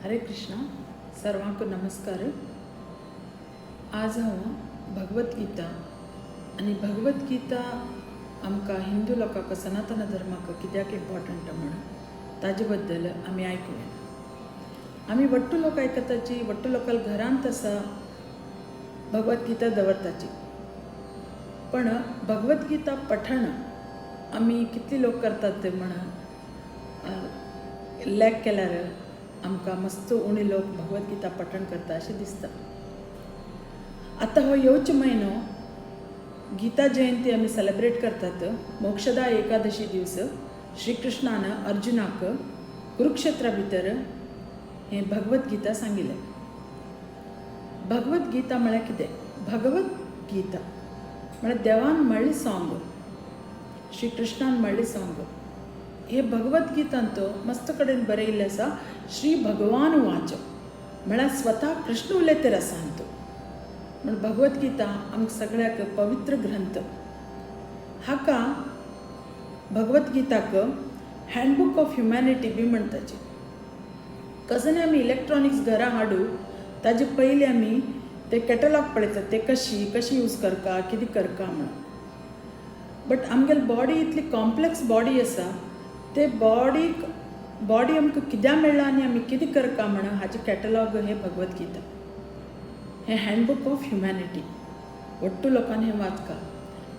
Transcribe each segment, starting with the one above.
हरे कृष्णा. सर्वांक नमस्कार. आज हांव भगवत गीता आनी भगवत गीता आमकां हिंदू लोकांक, सनातन धर्माक कित्याक इम्पॉर्टंट म्हण ताजे बद्दल आमी आयकुया. आमी वट्टू लोक आयकताची, वट्टू लोकां घरांत आसा भगवत गीता दवरताची, पण भगवत गीता पठण आमी कितली लोक करतात ते म्हण लॅक केल्यार आमकां मस्त उणे लोक भगवत गीता पठण करता अशें दिसता. आतां हो येवचो म्हयनो गीता जयंती आमी सेलेब्रेट करतात. मोक्षदा एकादशी दिवस श्रीकृष्णान अर्जुनाक कुरुक्षेत्रा भितर हें भगवत गीता सांगिल्लें. भगवत गीता म्हळ्यार कितें? भगवत गीता म्हळ्यार देवान म्हणली सोंग, श्रीकृष्णान म्हणली सोंग. हे भगवत गीतांत मस्त कडेन बरयिल्लें आसा, श्री भगवान वाच, म्हळ्यार स्वता कृष्ण उलयतर आसा हातूंत. म्हण भगवत गीता आमकां सगळ्याक पवित्र ग्रंथ. हाका भगवत गीताक हँडबूक ऑफ ह्युमॅनिटी बी म्हणटाची. कसने आमी इलेक्ट्रॉनिक्स घरा हाडू ताजे पयलीं आमी ते कॅटलॉग पळयतात, ते कशी कशी यूज करका, कितें करका म्हणून. बट आमगेली बॉडी इतली कॉम्प्लेक्स बॉडी आसा, ते बॉडीक बॉडी आमकां कित्याक मेळ्ळा आनी आमी कितें करका म्हण हाचे कॅटलॉग हे भगवत गीता, हें हँडबूक ऑफ ह्युमॅनिटी. वट्टू लोकांनी हें वाचका.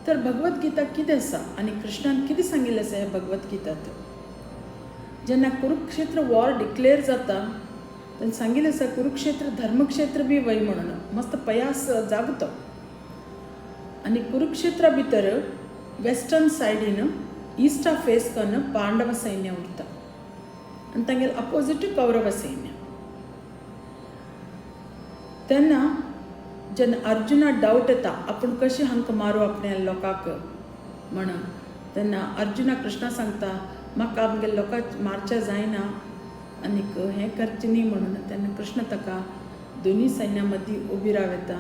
तर भगवत गीता कितें आसा आनी कृष्णान कितें सांगिल्लें आसा ह्या भगवत गीतात? जेन्ना कुरुक्षेत्र वॉर डिक्लेअर जाता तेन्ना सांगिल्लें आसा कुरुक्षेत्र धर्मक्षेत्र बी वय म्हणून मस्त पयास जागो तो. आनी कुरुक्षेत्रा भितर वेस्टर्न सायडीन इस्टा फेस करून पांडव सैन्य उरता आनी तांगेले अपोजीट कौरव सैन्य. तेन्ना जेन्ना अर्जुना डावट येता आपूण कशें हांकां मारू आपल्या लोकांक म्हण, तेन्ना अर्जुना कृष्णा सांगता म्हाका आमगे लोकांक मारच्या जायना आनीक हें करचें न्ही म्हणून. तेन्ना कृष्ण ताका दोनूय सैन्या मदीं उबी राव येता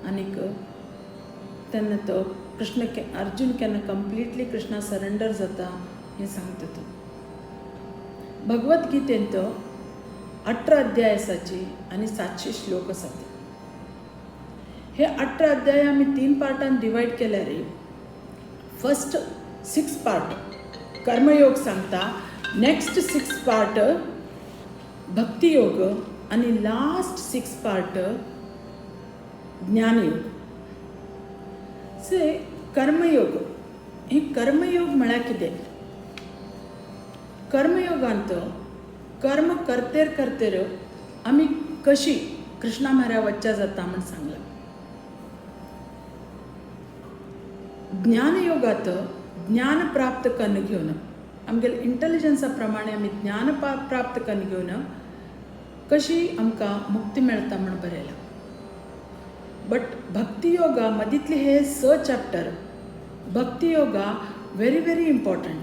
आनीक तेन्ना तो कृष्ण अर्जुन केन्ना कंप्लिटली कृष्णा सरेंडर जाता हें सांगता तो. भगवत गीतेंत 18 अध्याय आसाची आनी 700 श्लोक आसात. हे 18 अध्याय आमी 3 पार्टान डिवायड केल्यार फर्स्ट 6 पार्ट कर्मयोग सांगता, नेक्स्ट 6 पार्ट भक्तियोग आनी लास्ट 6 पार्ट ज्ञानयोग. से कर्मयोग, हे कर्मयोग म्हळ्यार कितें? कर्मयोगांत कर्म करतेर करतेर आमी कशी कृष्णा म्हऱ्या वच्च्या जाता म्हण सांगलां. ज्ञानयोगांत ज्ञान प्राप्त करून घेवन आमगेले इंटेलिजन्सा प्रमाणे आमी ज्ञान प्राप्त करून घेवन कशी आमकां मुक्ती मेळटा म्हण बरयलां. बट भक्ती योगा मदींतले हे 6 चॅप्टर भक्ती योगा व्हेरी व्हेरी इम्पॉर्टंट.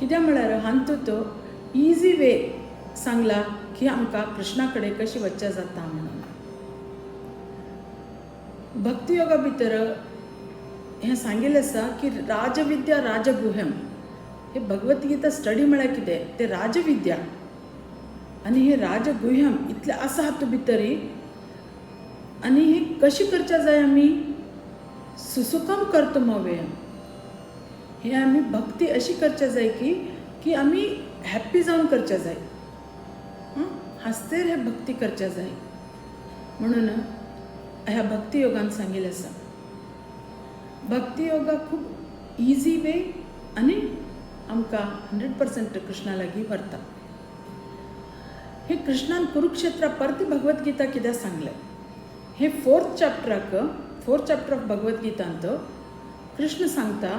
कित्याक म्हळ्यार हातूंत इजी वे सांगला की आमकां कृष्णा कडेन कशी वच्चें जाता म्हणून. भक्ती योगा भितर हें सांगिल्लें आसा की राजविद्या राजगुह्यम. हे भगवत गीता स्टडी म्हळ्यार कितें? तें राजविद्या आनी हें राजगुह्यम इतलें आसा हातूंत भितरी. आनी हे कशी करच्या जाय आमी सुसुकम कर्तुमव्ययम. हे आमी भक्ती अशी करच्या जाय की की आमी हॅप्पी जावन करच्या जाय, हांसतेर हे भक्ती करच्या जाय म्हणून ह्या भक्ती योगान सांगिल्लें आसा. भक्ती योगा खूब इजी वे आनी आमकां 100% कृष्णा लागीं व्हरता. हे कृष्णान कुरुक्षेत्रा परती भगवत गीता कित्याक सांगलें? हे फोर्थ चॅप्टराक, फोर्थ चॅप्टर ऑफ भगवत गीतांत कृष्ण सांगता,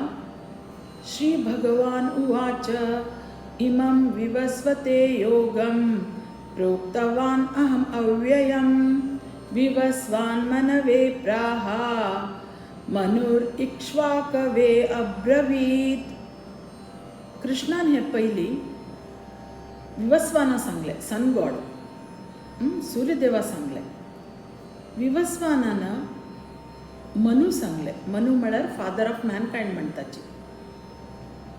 श्री भगवान उवाच इमं विवस्वते योगं प्रोक्तवान अहम् अव्ययं विवस्वान मनवे प्राह मनुर इक्ष्वाकवे अब्रवीत. कृष्णान हे पयलीं विवस्वाना सांगलें, सन गॉड सूर्यदेवा सांगलें. विवस्वानान मनु सांगलें, मनु म्हळ्यार फादर ऑफ मॅनकायंड म्हणटाची.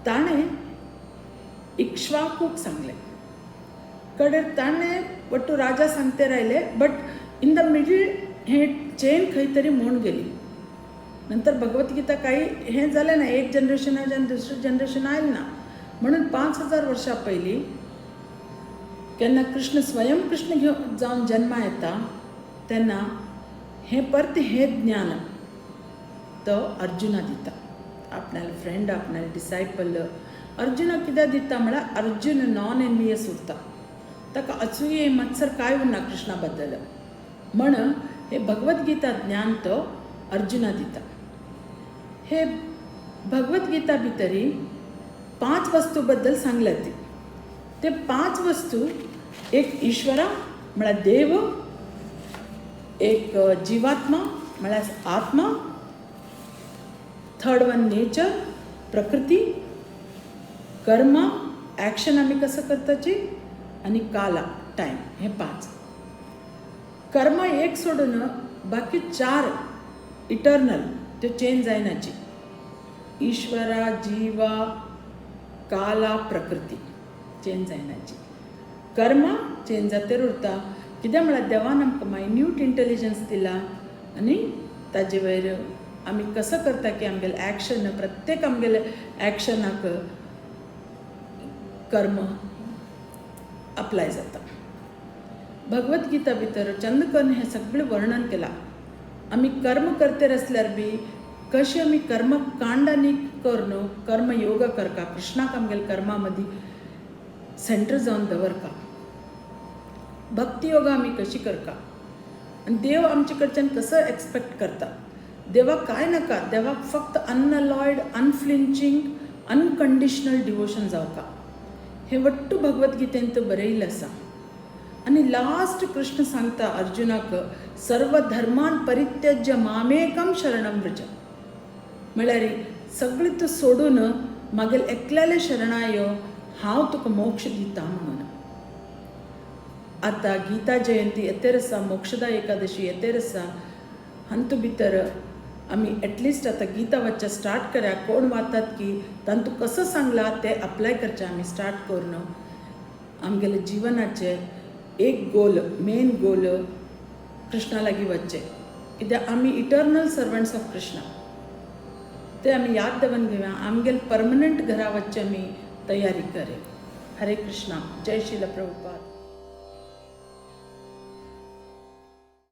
ताणें इक्ष्वाकूक सांगलें. कडेर ताणें वट्टू राजा सांगते रायले, बट इन the middle हे चेन खंय तरी मोड गेली. नंतर भगवद्गीता काही हें जालें ना, एक जनरेशनाच्यान दुसरें जनरेशन आयलें ना. म्हणून 5000 वर्सां पयलीं केन्ना कृष्ण स्वयं कृष्ण घेवन जावन जन्मा येता तेन्ना हें परतें हें ज्ञान तो अर्जुना दिता, आपणाले फ्रेंड, आपणाले डिसायपल. अर्जुना कित्याक दिता म्हळ्यार अर्जुन नॉन एनवियस उरता, ताका असूये मत्सर कांय उरना कृष्णा बद्दल. म्हण हे भगवद्गीता ज्ञान तो अर्जुना दिता. हे भगवद्गीता भितरी 5 वस्तू बद्दल सांगल्या ती. ते 5 वस्तू, एक ईश्वरा म्हळ्यार देव, एक जीवात्मा म्हळ्यार आत्मा, थर्ड वन नेचर प्रकृती, कर्मा ॲक्शन आमी कसं करताची, आनी काला टायम. हे 5. कर्म एक सोडून बाकी 4 इटर्नल, त्यो चेंज जायनाची. ईश्वरा, जीवा, काला, प्रकृती चेंज जायनाची. कर्म चेंज जातेर उरता. कित्याक म्हळ्यार देवान आमकां मायन्यूट इंटेलिजन्स दिला आनी ताजे वयर आमी कसो करता की आमगेलें एक्शन, प्रत्येक आमगेले एक्शनाक कर्म अप्लाय जाता. भगवद्गीता भितर चंद करून हें सगळें वर्णन केलां. आमी कर्म करते आसल्यार बी कशें आमी कर्मकांडांनी करून कर्मयोग करका, कृष्णाक आमगेले कर्मा मदीं सेंटर जावन दवरका, भक्ती योगा आमी कशी करका आनी देव आमचे कडच्यान कसो एक्सपेक्ट करता. देवाक कांय नाका, देवाक फक्त अनअलॉयड, अनफ्लिंचिंग, अनकंडिशनल डिवोशन जावका. हें वट्टू भगवद्गीतेंत बरयिल्लें आसा. आनी लास्ट कृष्ण सांगता अर्जुनाक, सर्व धर्मान परित्यज्य मामेकम शरणम व्रज. म्हळ्यार सगळें तूं सोडून मागीर एकल्याले शरणा यो, हांव तुका मोक्ष दिता म्हणून. आतां गीता जयंती येतेर आसा, मोक्षदा एकादशी येतेर आसा. हातूंत भितर आमी एटलिस्ट आतां गीता वाचच्या स्टार्ट करया. कोण वाचतात की तांतूं कसो सांगलां तें अप्लाय करचें आमी स्टार्ट करून आमगेले जिवनाचें एक गोल, मेन गोल कृष्णा लागीं वचचें. कित्याक आमी इटर्नल सर्वंट्स ऑफ कृष्णा, ते आमी याद दवरून घेवया. आमगेले परमनंट घरा वचचें आमी तयारी करे. हरे कृष्णा. जय श्रील प्रभुपाद.